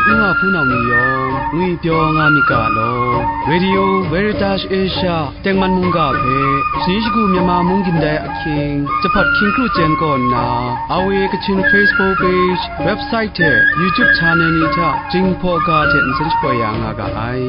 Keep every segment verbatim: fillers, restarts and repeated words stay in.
N wa hpunau ni yawng ngwi pyaw nga myit ga law, Radio Veritas Asia tengman mungga hpe, shani shagu Myanmar mung gindai ahkying, jahpat hkying kru chyen kaw nna, R V A Kachin Facebook page, website hte YouTube channel ni hta Jinghpaw ga hte nsen shapoi ya nga ga ai.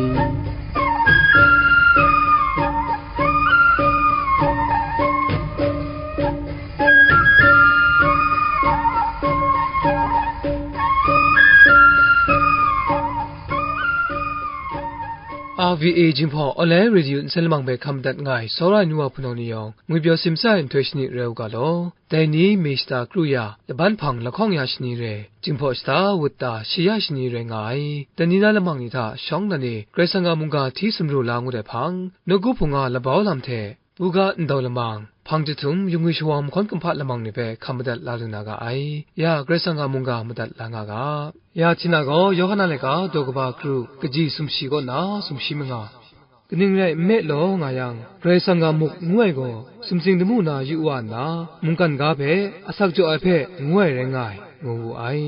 R V A Jinghpaw Online Radio nsen lamang hpe hkam madat nga ai, tsawra ai nu wa hpunau ni yawng, ngwi pyaw simsa ai nhtoi shani rai u ga law. Dai ni mi shata kru ya, laban hpang lahkawng ya shani re, Jinghpaw shata wut ta shi ya shani rai nga ai. Dai ni na lamang ni hta shawng dan e Karai Kasang a mungga hti sumru la ngut ai hpang, nawku hpung a labau lam hte, buga ndau lamang, hpang jahtum, yungwi shawang mahkawn kumhpa lamang ni hpe hkam madat la lu na ga ai. Ya, Karai Kasang a mungga madat la nga ga. Ya, Htina gaw Yawhan a laika daw kaba kru, kaji sumshi kaw na sumshi manga, kaning rai nme law nga yang, Karai Kasang a muk ngu ai gaw, sumsing damu na yu wa nna, mungkan ga hpe, asak jaw ai hpe ngu ai rai nga ai, ngu wu ai.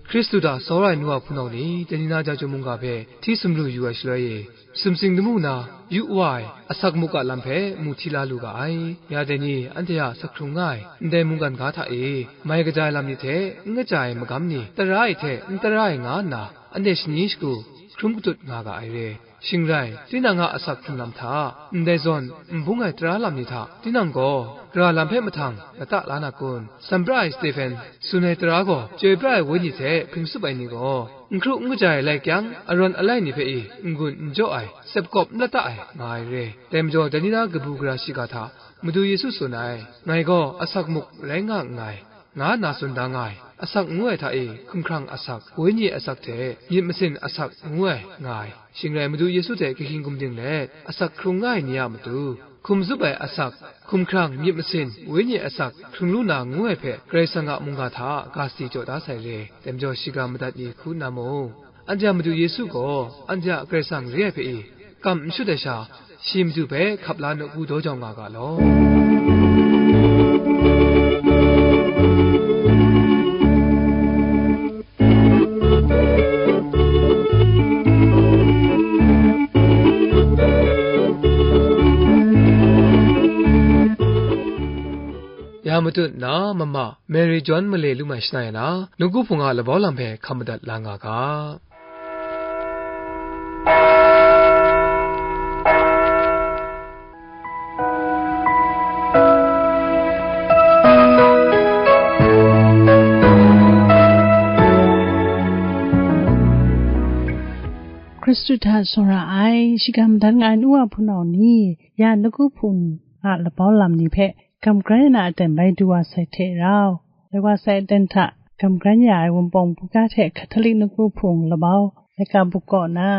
Hkristu hta tsawra ai nu wa hpunau ni, dai ni na ja chyum mungga hpe hti sumru yu ai shaloi e, sumsing damu na yu wa ai asak muk a lam hpe mu hti la lu ga ai. Ya dai ni, anhte a asak hkrung nga ai ndai mungkan ga hta e, mai kaja ai lam ni hte n kaja ai magam ni, tara ai hte n tara ai nga nna, anhte shani shagu hkrum katut nga ga ai re. Shing rai, tinang a asak hkrung lam hta, ndai zawn n bung ai tara lam ni hta, tinang gaw gara lam hpe mahtang lata la na kun? San pra ai Stephen tsun ai tara gaw, chyoi pra ai wenyi hte hpring tsup ai ni gaw, n hkru n kaja ai lai kyang, arawn alai ni hpe i n-gun n jaw ai, sepkawp n lata ai, nga ai re. Dai majaw, dai ni na kabu gara shiga hta Madu Yesu tsun ai, "Ngai gaw asak muk rai nga nngai," nga nna tsun da nga ai. Asak ngu ai hta e, hkumhkrang asak, wenyi asak hte myit masin asak ngu ai nga ai. Shing rai, Madu Yesu hte kahkying gumding let, asak hkrung nga ai ni a matu, hkum zup ai asak, hkumhkrang, myit masin, wenyi asak hkrung lu na ngu ai hpe, Karai Kasang a mungga hta ga si jaw da sai re. Dai majaw, shiga madat ni hku nna mu. Anhte a Madu Yesu gaw, anhte a Karai Kasang re ai hpe i, kam n shut ai sha, shi Madu hpe hkap la nawku daw jau nga ga law. Ya matut nna, mama Mary John male lu mai shana e na, nawku hpung a labau lam hpe hkam madat la nga ga. Hkristu hta tsawra ai, shingkang madat nga ai nu wa hpunau ni, ya nawku hpung a labau lam ni hpe, kam grai na aten bai du wa sai hte rau, rai wa sai aten hta, kam grai ya ai Wunpawng buga hte Hkatholik nawku hpung labau, laika buk kaw na,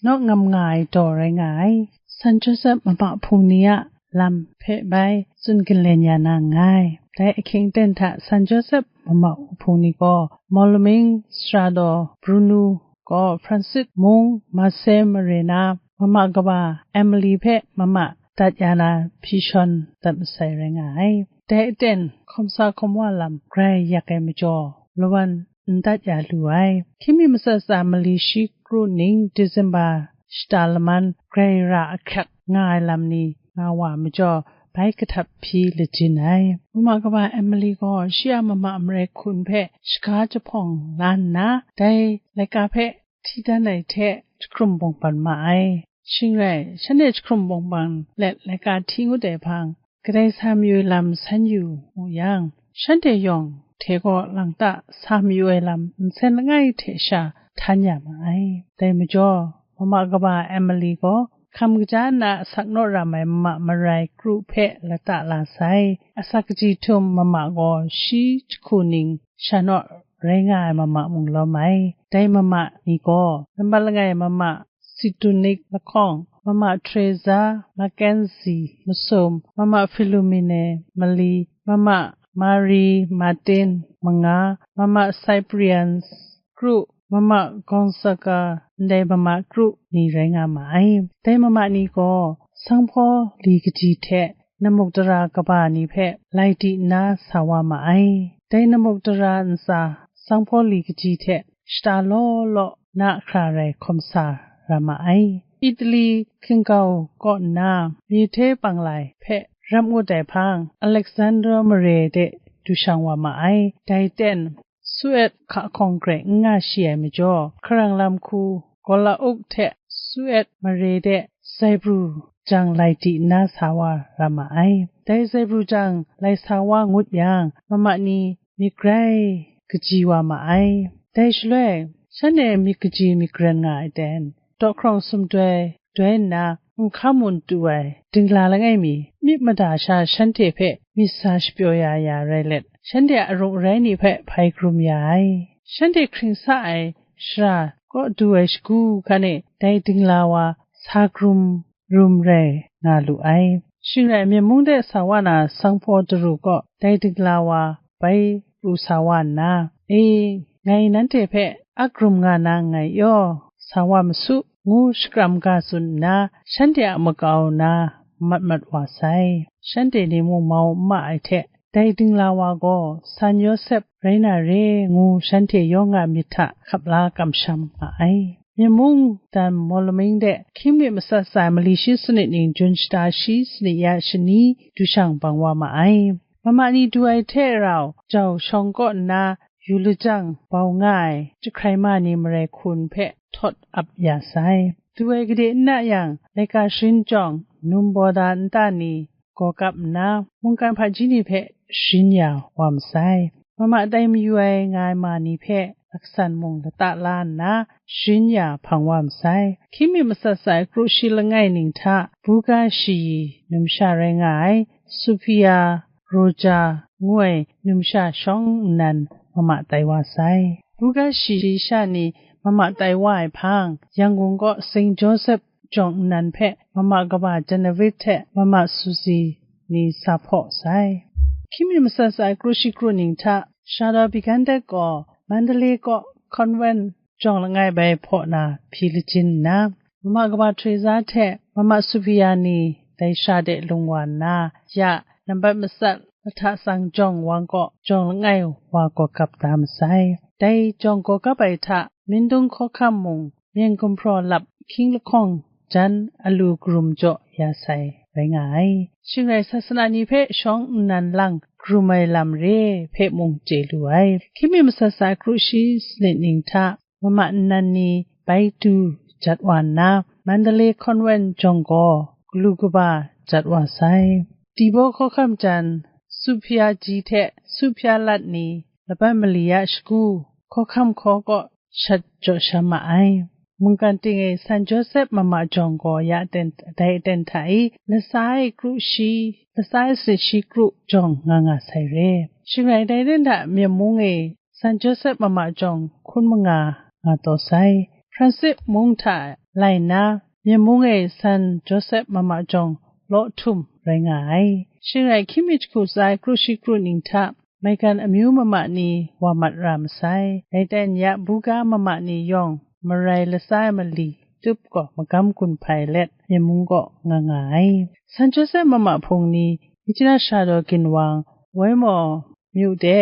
naw ngam nga ai daw rai nga ai. San Josep mama hpung ni a lam hpe bai tsun galen ya na nngai. Dai ahkying aten hta San Josep mama hpung ni gaw, Moulmein Sradaw Bruno gaw Francis mung Marseille mare na mama kaba Emily hpe mama dat ya na hpyi shawn dat masai rai nga ai. Dai aten hkawm sa hkawm wa lam grai yak ai majaw, lawan n dat ya lu ai. Hkying mi matsat tsa mali shi kru ning December shata laman grai ra ahkyak nga ai lam ni nga wa majaw, bai kahtap hpyi lajin ai. Mama kaba Emily gaw shi a mama marai hkun hpe shaga jahpawng la nna, dai laika hpe hti dan ai hte jahkrum bawng ban ma ai. Shing rai, shanhte jahkrum bawng ban let laika hti ngut ai hpang, kadai sa mayu ai lam san yu mu yang, shanhte yawng hte gaw lang ta sa mayu ai lam nsen langai hte sha htan ya ma ai. Dai majaw, mama kaba Emily gaw hkam kaja nna asak naw ram ai mama marai kru hpe lata la sai. Asak kaji htum mama gaw shi jahku ning sha naw rai nga ai mama mung lawm ai. Dai mama ni gaw, nambat langai mama Situnik lahkawng, mama Teresa, Mackenzie masum, mama Philomene mali, mama Marie Martin manga, mama Cyprian kru, mama Gonzaga, ndai mama kru ni rai nga ma ai. Dai mama ni gaw, sanghpaw li kaji hte namuk dara kaba ni hpe lai di nna sa wa ma ai. Dai namuk dara ntsa sanghpaw li kaji hte shata law law na hkra rai hkawm sa ra ma ai. Italy hkinggau kaw nna, Mediterranean panglai hpe rap ngut ai hpang, Alexandria mare de du shang wa ma ai. Dai ten, Suez hka hkawng grai n nga shi ai majaw, hkarang lam hku Golan hte Suez mare de zaibru jang lai di nna sa wa ra ma ai. Dai zaibru jang lai sa wa ngut yang, mama ni myit grai kaji wa ma ai. Dai shaloi, shanhte myit kaji myit karen nga ai ten, dawhkrawng sumdoi doi nna, nhkam mun tu ai dingla langai mi, myit mada sha shanhte hpe myit sa shapyaw ya ya rai let, shanhte a arung arai ni hpe hpai hkrum ya ai. Shanhte hkring sa ai shara kaw du ai shagu hkan e dai dingla wa sa hkrum rum rai nga lu ai. Shing rai, Myen mung de sa wa na sanghpaw daru kaw dai dingla wa bai pru sa wa nna, E, ngai nanhte hpe a hkrum nga na nngai yaw, sa wa ma su, ngu shakram ga tsun nna, shanhte a makau na mat mat wa sai. Shanhte ni mung mau n ma ai hte, dai dingla wa gaw San Yawsep rai na re ngu shanhte yawng a myit hta hkap la kamsham ma ai. Myen mung dan Moulmein de hkying mi matsat tsa ai mali shi sanit ning jun shata shi sanit ya shani du shang bang wa ma ai. Mama ni du ai hte rau jau shawng kaw nna yu lajang bau nga ai jahkrai ma ni marai hkun hpe htawt ap ya sai. Du ai gade n na yang, laika sharin jawng, num baw da nta ni gaw kap nna, mungkan hpaji ni hpe sharin ya wa masai. Mama tai mayu ai nga ai ma ni hpe laksan mung lata la nna, sharin ya hpang wa masai. Hkying mi matsat tsa ai kru shi langai ning hta, buga shayi numsha rai nga ai, Sofia Roja ngu ai numsha shawng nnan mama tai wa sai. Buga shayi sha ni mama tai wa ai hpang, Yangon kaw Saint Joseph jawng nnan hpe mama kaba Genevieve hte mama Susie ni sa hpaw sai. Hkying mi matsat tsa ai kru shi kru ning hta, Shadaw Bigandet gaw Mandalay kaw Convent jawng langai bai hpaw na hpyi lajin nna, mama kaba Teresa hte mama Sofia ni dai sha de lung wa nna, ya nambat matsat lahta tsang jawng wang kaw jawng langai wa gaw kap da masai. Dai jawng gaw kap ai hta, Mindung hkawhkam mung, myen gumhpraw lap hkying lahkawng jan alu karum jaw ya sai rai nga ai. Shing rai, sasana ni hpe shawng nnan lang karum ai lam re hpe mung chye lu ai. Hkying mi matsat tsa ai kru shi sanit ning hta, mama nnan ni bai du jat wa nna, Mandalay Convent jawng gaw galu kaba jat wa sai. Dibaw hkawhkam jan, Sufya ji hte Sufya lat ni laban mali a shagu, hkawhkam hkaw kaw shat jaw sham ma ai. Mungkan ting e San Josep mama jawng gaw ya ten, dai aten hta i, lasa ai kru shi, lasa ai sanit shi kru jawng nga nga sai re. Shing rai, dai den hta Myen mung e San Josep mama jawng hkun manga nga taw sai. Francis mung hta lai nna, Myen mung e San Josep mama jawng law htum rai nga ai. Shing rai, hkying mi jahku tsa ai kru shi kru ning hta, maigan amyu mama ni wa mat ra masai. Dai ten ya buga mama ni yawng marai lasa ai mali tup gaw magam gun hpai let Myen mung kaw nga nga ai. San Josep mama hpung ni Myitkyina Shadaw ginwang, Weimar myu de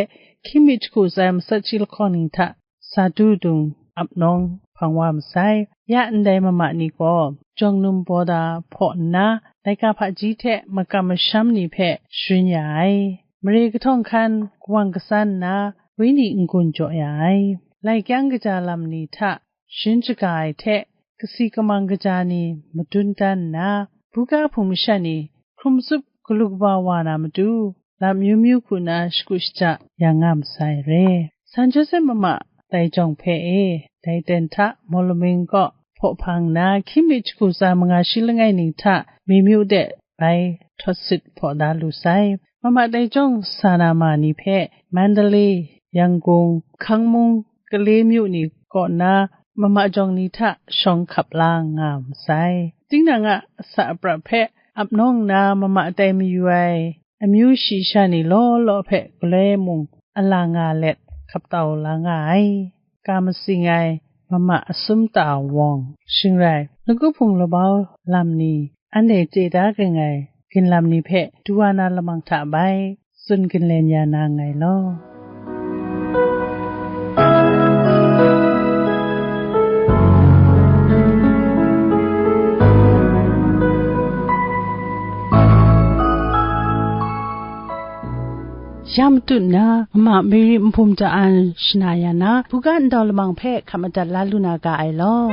hkying mi jahku tsa ai matsat shi lahkawng ning hta sa du dung ap nawng hpang wa masai. Ya ndai mama ni gaw jawng num baw da hpaw nna, laika hpaji hte makam masham ni hpe sharin ya ai. Mare kahtawng hkan kawang katsan nna, wenyi n-gun jaw ya ai. Lai kyang kaja lam ni hta sharin shaga ai hte, kasi kamang kaja ni madun dan nna, buga hpung masha ni hkrum tsup galu kaba wa na matu, lam myu myu hku na shagu shaja yang nga masai re. San Josep mama tai jawng hpe e, dai ten hta Moulmein kaw hpaw hpang nna, hkying mi jahku tsa ai manga shi langai ning hta Myen myu de bai htawt sit hpaw da lu sai. Mama tai jawng sa na ma ni hpe Mandalay, Yangon, Kangmung, Kale myu ni kaw na mama jawng ni hta shawng hkap la nga masai. Tinang a sa aprat hpe ap nawng nna mama tai mayu ai amyu shi sha ni law law hpe galoi mung a la nga let hkap tau la nga ai. Ka matsing ai mama asum ta wawng shing rai, lagu hpung labau lam ni anhte chye da ging ai ginlam ni hpe du wa na lamang hta bai tsun ginlen ya na nngai law. Ya matut nna, mama mari nhpum ja an shana ya na, buga ndau lamang hpe hkap madat la lu na ga ai law.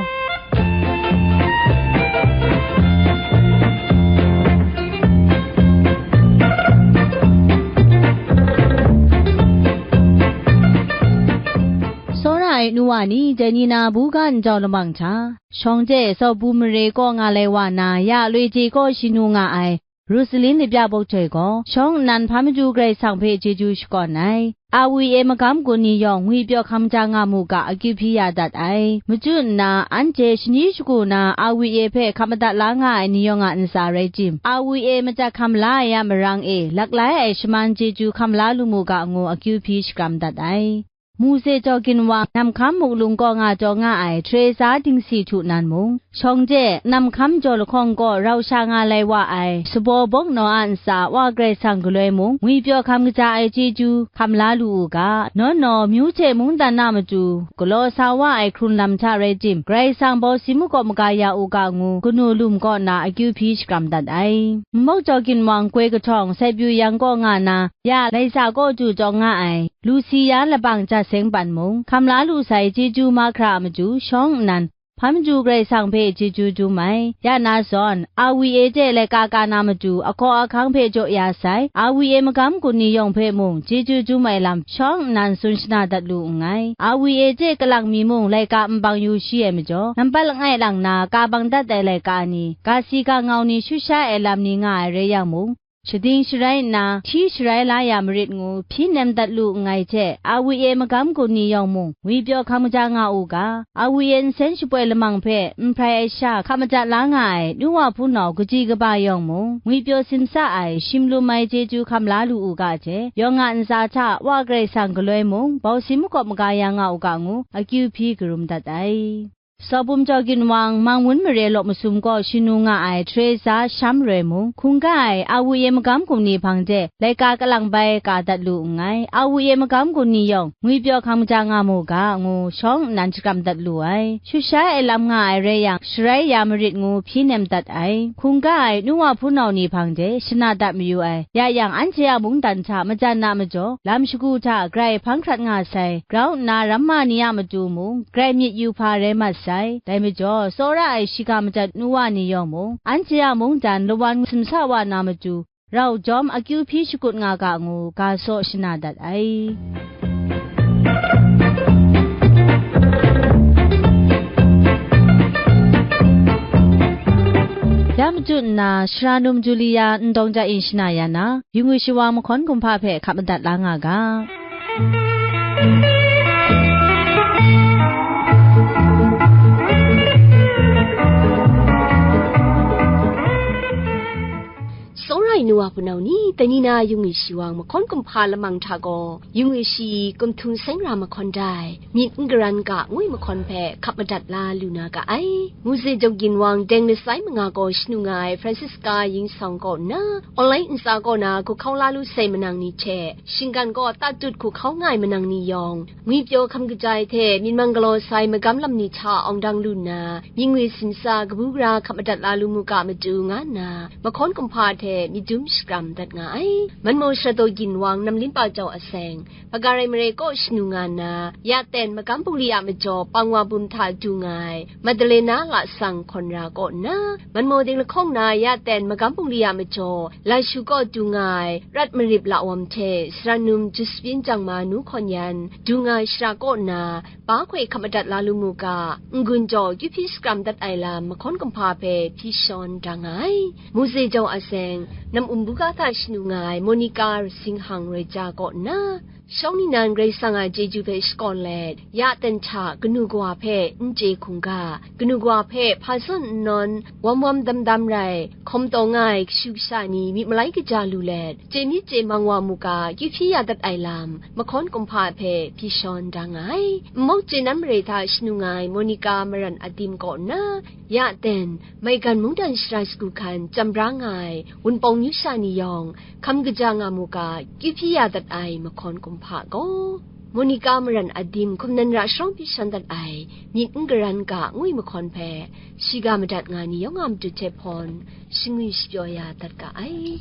Tsawra ai nu wa ni, dai ni na buga ndau lamang hta, shawng hte tsawbu mare kaw nga lai wa na, ya loi je kaw shanu nga ai, Rosalin Lapya Bawk Joi gaw, shawng nnan hpa maju Karai Kasang hpe chyeju shakawn ai. A W A magam gun ni yawng ngwipyaw hkam ja nga mu ga, akyu hpyi ya dat ai. Machyu nna, anhte shani shagu na A W A hpe hkap madat la nga ai ni yawng a ntsa rai tim, A W A madat hkam la ai a marang e, laklai ai shaman chyeju hkam la lu mu ga ngu akyu hpyi shakram dat ai. Mose Jaw Ginwang, Namhkam Muklung kaw nga taw nga ai Teresa Dingsi Htu nan mung, shawng hte Namhkam Jaw Lahkawng kaw rau sha nga lai wa ai, Sabaw Bawng Naw a ntsa Wa Karai Kasang galoi mung, ngwipyaw hkam kaja ai chyeju hkam la lu u ga, naw naw, myu hte mungdan a matu galaw sa wa ai hkrun lam hta rai tim, Karai Kasang bawsi makawp maga ya u ga ngu, kanu lum kaw na akyu hpyi shakram dat ai. Nmawk Jaw Ginwang, Goi Kahtawng, Sai Pyu Yang kaw nga na, ya Laisa kaw du taw nga ai, Lucia Labang Jat Seng Pan mung, hkam la lu sai chyeju mahkra a matu shawng nnan, hpa maju Karai Kasang hpe chyeju dum ai. Ya na zawn, A W A hte laika ka na matu, ahkaw ahkang hpe jaw ya sai, A W A magam gun ni yawng hpe mung, chyeju dum ai lam shawng nnan tsun shana dat lu nngai. A W A hte kalang mi mung, laika nbang yu shi ai majaw, nampat langai lang na, ka bang dat ai laika ni, ga si ga ngau ni shut sha ai lam ni nga ai rai yang mung, shading sharai nna, hti sharai la ya marit ngu hpyi nem dat lu nngai hte, A W A magam gun ni yawng mung, ngwipyaw hkam kaja nga u ga, A W A nsen shapoi lamang hpe nhprai ai sha hkap madat la nga ai nu wa hpunau kaji kaba yawng mung, ngwipyaw simsa ai, shim lum ai chyeju hkam la lu u ga hte, yawng a ntsa hta Wa Karai Kasang galoi mung, bawsi makawp maga ya nga u ga ngu, akyu hpyi karum dat ai. Sawbum Jaw Ginwang, Mangwun mare law masum kaw shanu nga ai Teresa Sham Roi mung, hkungga ai A W A magam gun ni hpang de laika kalang bai ka dat lu nngai. A W A magam gun ni yawng, ngwipyaw hkam kaja nga mu ga, ngu shawng nnan shakram dat lu ai. Shut sha ai lam nga ai rai yang, sharai ya marit ngu hpyi nem dat ai. Hkungga ai nu wa hpunau ni hpang de shana dat mayu ai. Ya yang, anhte a mungdan hta majan na majaw, lam shagu hta grai hpang hkrat nga sai, grau nna ramma ni a matu mung, grai myit yu hpa rai mat sai. Dai majaw, tsawra ai shiga madat nu wa ni yawng mung, anhte a mungdan lawan simsa wa na matu, rau jawm akyu hpyi shakut nga ga ngu, ga saw shana dat ai. Ya machyu nna, Sara Num Julia Ndawng Ja Yin shana ya na, yu ngwi shawa mahkawn kumhpa hpe hkap madat la nga ga. Tsawra ai nu wa hpunau ni, dai ni na yu ngwi shawa mahkawn kumhpa lamang hta gaw, yu ngwi shi kumhtung seng ra mahkawn dai, myit n garan ga ngwi mahkawn hpe hkap madat la lu na ga ai. Mose Jaw Ginwang, Deng Lasai Manga gaw shanu nga ai Francisca Yin Sawng kaw nna, online ntsa kaw na hku hkau la lu sai manang ni hte, shinggan kaw tatut hku hkau nga ai manang ni yawng, ngwipyaw hkam kaja ai hte myit mang galaw sai magam lam ni hta awng dang lu nna, myit ngwi simsa kabu gara hkap madat la lu mu ga matu nga nna, mahkawn kumhpa hte myit dum shakram dat nga ai. Manmaw Sara Daw Ginwang, Namlinpa Jau Aseng, Hpagarai mare kaw shanu nga nna, ya ten magam bungli a majaw pangwa bum hta du nga ai, Madalena Lasang Hkawn Ra kaw nna, Manmaw Ding lahkawng na ya ten magam bungli a majaw, Lashu kaw du nga ai, Rat Marip Lawam hte Sara Num Josephine Jangma Nu Hkawn Yan du nga ai shara kaw nna, ba hkoi hkap madat la lu mu ga, n-gun jaw kyu hpyi shakram dat ai lam mahkawn kumhpa hpe hpyi shawn da nga ai. Mose Jau Aseng, Nam Um Buga hta shanu nga ai Monica Rasinghang Roi Ja kaw nna, shawng nnan Karai Kasang a chyeju hpe shakawn let, ya ten hta kanu kawa hpe n chye hkungga, kanu kawa hpe hpa zawn n nawn, wam wam dam dam rai, hkawm taw nga ai kashu kasha ni myit malai kaja lu let, chye myit chye mang wa mu ga, kyu hpyi ya dat ai lam, mahkawn kumhpa hpe hpyi shawn da nga ai. Nmawk chye nan mare hta shanu nga ai Monica Maran Adim kaw nna, ya ten, maigan mungdan shara shagu hkan chyam bra nga ai Wunpawng Yu Sha ni yawng, hkam kaja nga mu ga, kyu hpyi ya dat ai mahkawn kumhpa gaw, Monica Maran Adim hkum nan ra sharawng hpyi shawn dat ai myit n garan ga ngwi mahkawn hpe, shiga madat nga ni yawng a matu hte hpawn, shangwi shapyaw ya dat ga ai.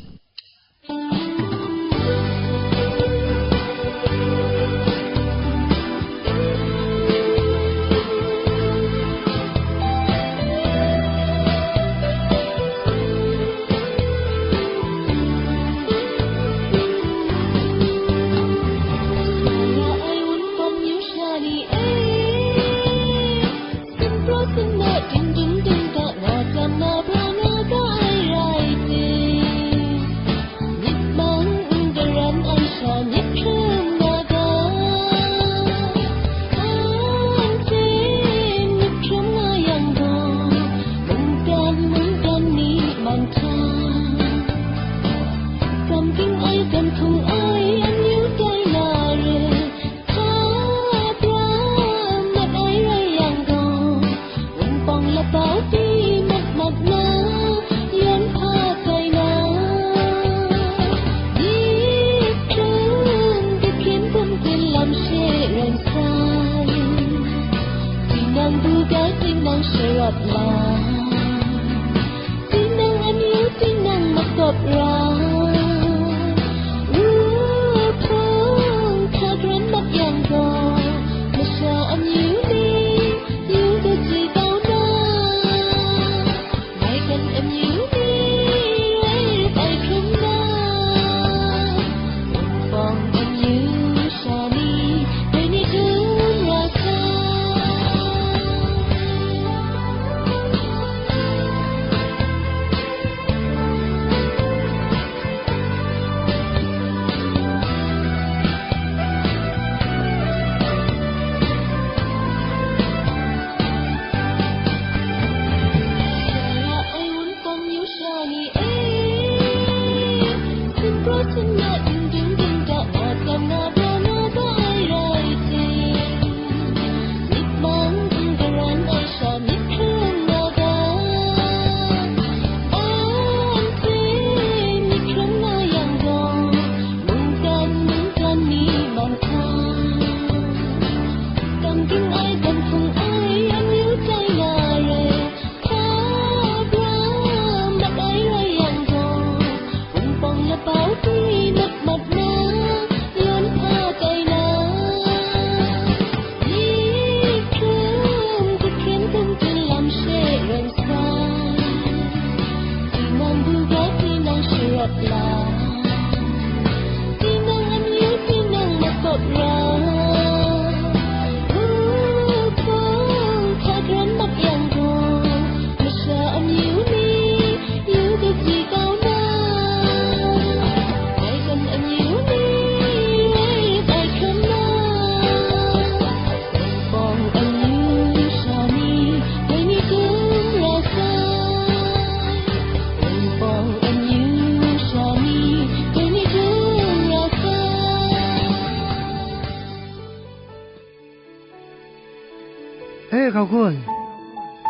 E, hkau hkun.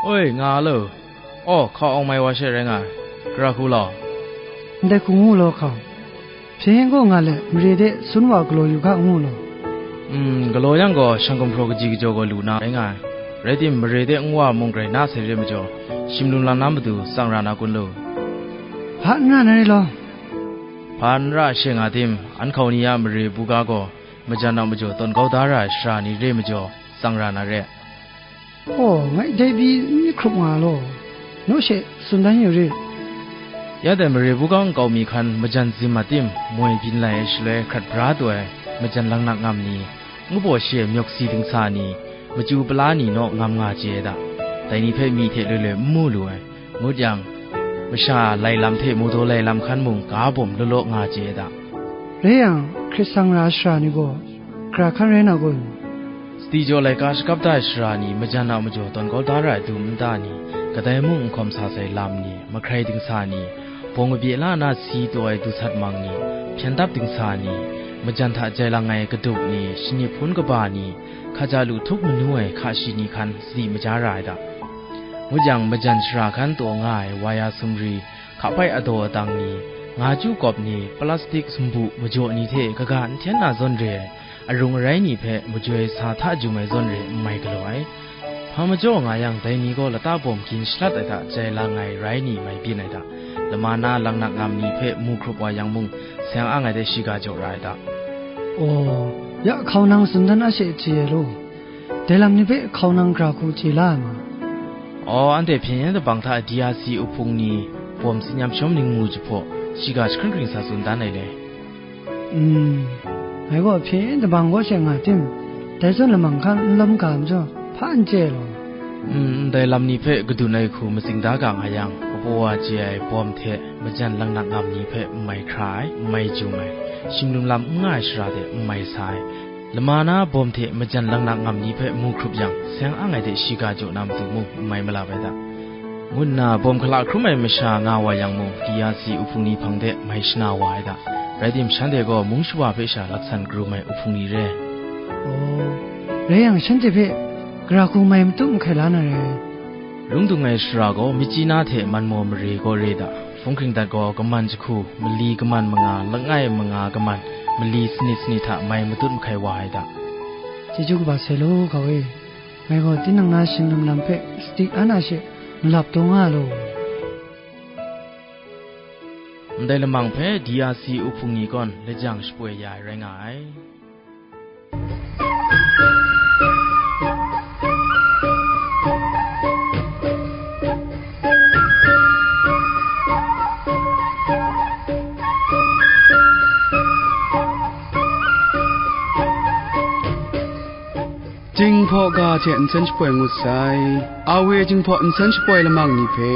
Oi, nga lo. Aw, hkau awng mai wa she rai nga ai. Gara hku law. Ndai hku ngu law, hkau. Hpyen gaw nga let, mare de sun wa galaw yu ga ngu law. Mm, galaw yang gaw, shang gumhpraw kaji kajaw gaw lu na rai nga ai. Rai tim, mare de nwa mung grai na sai re majaw, shim lum lam na matu tsang ra na kun lu. Hpa n ra na re law. Hpa n ra she nga tim, an hkau ni a mare buga gaw, majan a majaw tawn kau da ra ai sara ni re majaw, tsang ra na re. Aw, ngai dai pyi n myit hkrup nga law, naw she tsun dan yu rit. Ya dai mare buga nkau mi hkan majan zim a tim moi byin lai ai shaloi hkrat bra taw ai majan laknak ngam ni, ngu baw shi ai myawk si dingsa ni, machyu pala ni naw ngam nga chye ai da. Dai ni hpe myi hte loi loi n mu lu ai, ngut yang, masha lai lam hte modaw lai lam hkan mung ga bawm law law nga chye ai da. Rai yang, hkrit sang ra ai sara ni gaw, gara hkan rai na kun? Sadi jaw laika shakap da ai sara ni, majan a majaw tawn kau da ra ai dum nta ni, kadai mung n hkawm sa sai lam ni, mahkrai dingsa ni, bawng kabye la na si taw ai dusat mang ni, hpyen dap dingsa ni, majan hta jai lang ai kaduk ni, shanip hpun kaba ni, hkaja lu htup manu ai hka shi ni hkan sadi maja ra ai da. Ngut yang, majan sara hkan taw nga ai waya sumri, hkapai adaw adang ni, nga chyu kawp ni, plastik sumbu majaw ni hte kaga n hten na zawn re ai, arung arai ni hpe majoi sa hta jung ai zawn re n mai galaw ai. Hpa majaw nga yang, dai ni gaw lata bawm gin shalat ai hta jai lang ai rai ni mai byin ai hta, lama na laknak ngam ni hpe mu hkrup wa yang mung, seng ang ai de shiga jaw ra ai hta. Aw, ya hkau nang tsun dan a she chye ai law. Dai lam ni hpe hkau nang gara hku chye la ai ma? Aw, anhte hpyen yen dabang hta D R C uhpung ni bawm tsin yam shawm ning mu jahpaw, shiga jahkring kring sa tsun dan ai le. Mm, ngai gaw hpyen yen dabang kaw she nga tim, dai zawn lamang hkan n lawm ga majaw, hpa n chye ai law. Mm, ndai lam ni hpe kadun ai hku matsing da ga nga yang, kabaw wa chye ai bawm hte majan laknak ngam ni hpe n mai hkra ai, n mai jum ai, shim lum lam n nga ai shara de n mai sa ai, lama na bawm hte majan laknak ngam ni hpe mu hkrup yang, seng ang ai de shiga jaw na matu mung n mai malap ai da. Ngu nna bawm hkala hkrum ai masha nga wa yang mung, D R C uhpung ni hpang de mai shana wa ai da. Rai tim, shanhte gaw mung shawa hpe sha laksan karum ai uhpung ni re. Aw, rai yang, shanhte hpe gara hku mai matut mahkai la na re. Lung dung ai shara gaw, Myitkyina hte Manmaw mare gaw re da. Hpung hkring dat gaw, kaman jahku, mali kaman manga, langai manga kaman, mali sanit sanit hta mai matut mahkai wa ai da. Chyeju kaba sai law, hkau e. Ngai gaw tinang na shing lum lam hpe sadi an a she malap taw nga law. Ndai lamang hpe D R C uhpung ni kawn lajang shapoi ya ai rai nga ai. Hpaw ga hte nsen shapoi ngut sai. Awe Jinghpaw nsen shapoi lamang ni hpe,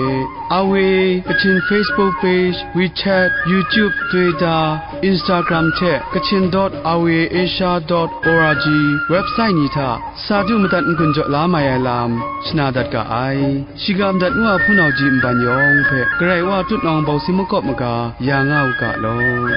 Awe Kachin Facebook page, WeChat, YouTube, Twitter, Instagram hte Kachin dot awe asia dot org website ni hta sa du madat n-gun jaw la mai ai lam shana dat ga ai. Shiga madat ngu a hpunau ji nban yawng hpe Karai Wa tutnawng bawsi makawp maga ya nga u ga law.